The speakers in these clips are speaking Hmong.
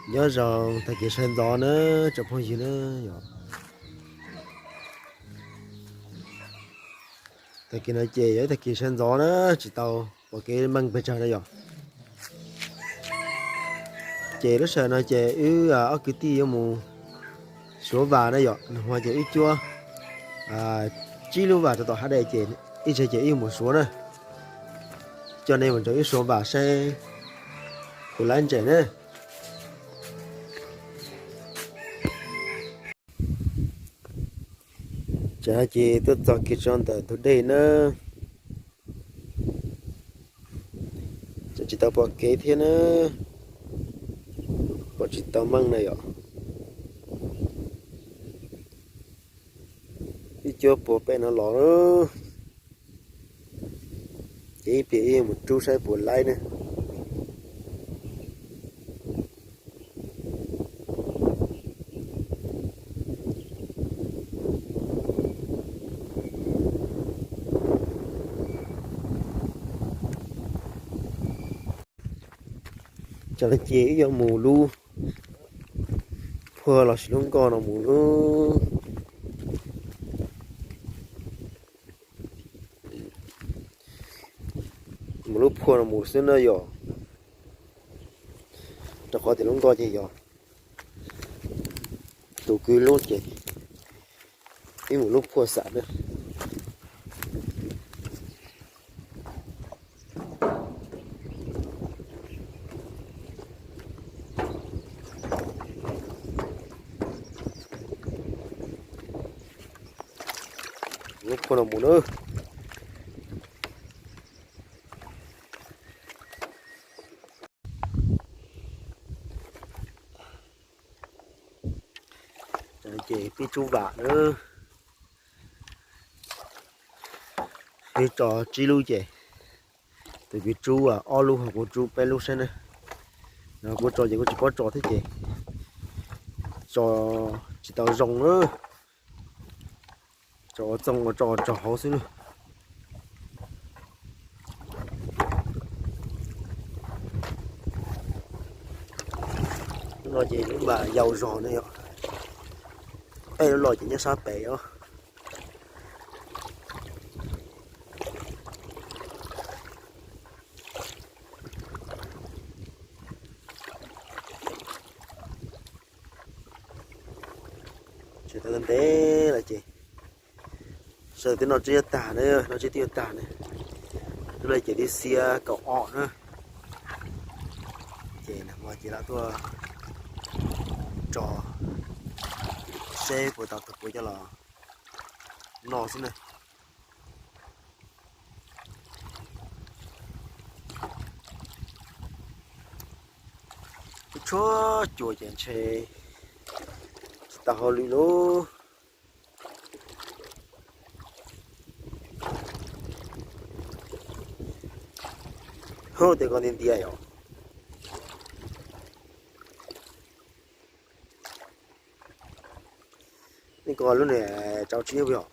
Nyob zoo tag kis sawv ntxov na, tsoom phooj ywg na yom. Tag kis no ces yog ib tag kis sawv ntxov na, tsis tau pom kev meej pes tsawg na yom. Ces lub sij hawm no ces wb ob kwv tij yuav mus suav vas na yom, nag hmo ces wb cuab tsib lub vas rau tom hav dej ces ib tsam ces wb yuav mus suav na. Coj nej mus nrog wb suav vas saib puas laib ntses na. Ces no ces tuaj txog kiag tso ntawm ntug dej na, tseem tsis tau pom kev thiab na, pom tsis tau meej na yom. Ib cuab puag pem no los, ces ib pliag ib mus rub saib puas laib na. Ces no ces wb yuav mus lub phuaj los sis lub nkoj no mus lub, mus lub phuaj no mus xwb na yom. Rau qhov tias lub nkoj ces yog tus kwv lub ces wb mus lub phuaj xam na. Lub phuaj no mus na. Ces peb tsub vam na, peb tso tsib lub ces tus kwv tsub ob lub, ho kuv tsub peb lub saib na. No kuv tso ces kuv tsis paub tso thiab ces tso tsis tau zoo na. Tso ua txoog ua tso tso hauv xwb na. Lub no ces lub mas yau zog na yom. Peb lub los ces nyob sab pem os. Tsis tau ntev lawm ces sawv daws twb noj tsib yuav tag na, noj tsib twb yuav tag na. Lub no ces twb xiab kaum ob na. Ces nag hmo ces lawv tuaj tso seb puas tau tus puav coj los noj xwb na. Tshuav cua ces ntshe tsis tau hauj lwm lauj. Hub, tej ko ntiag ntiag yom. Nej ko lub niag rau tsib puas yog?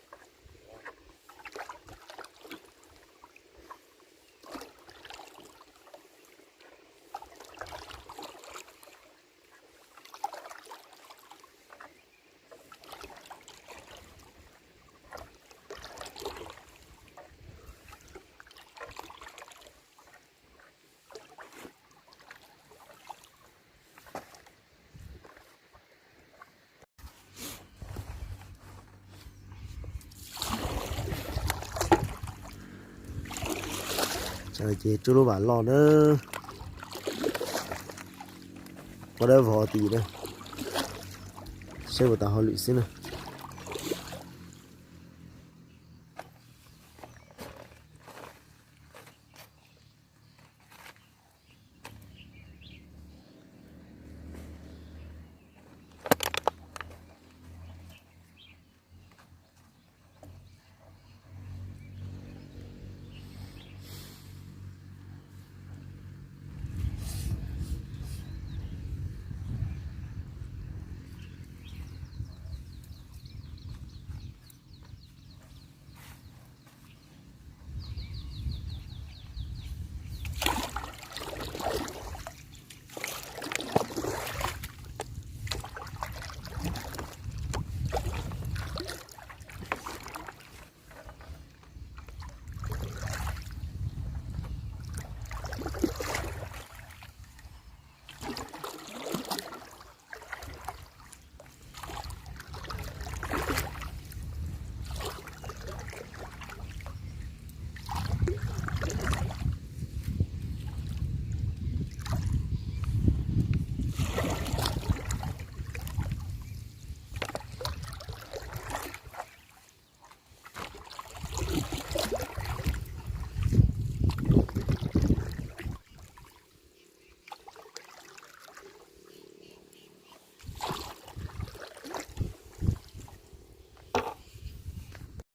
Ces tsub lub vam loj na, pov dawb vog tim na, seb puas tau hauj lwm xwb na.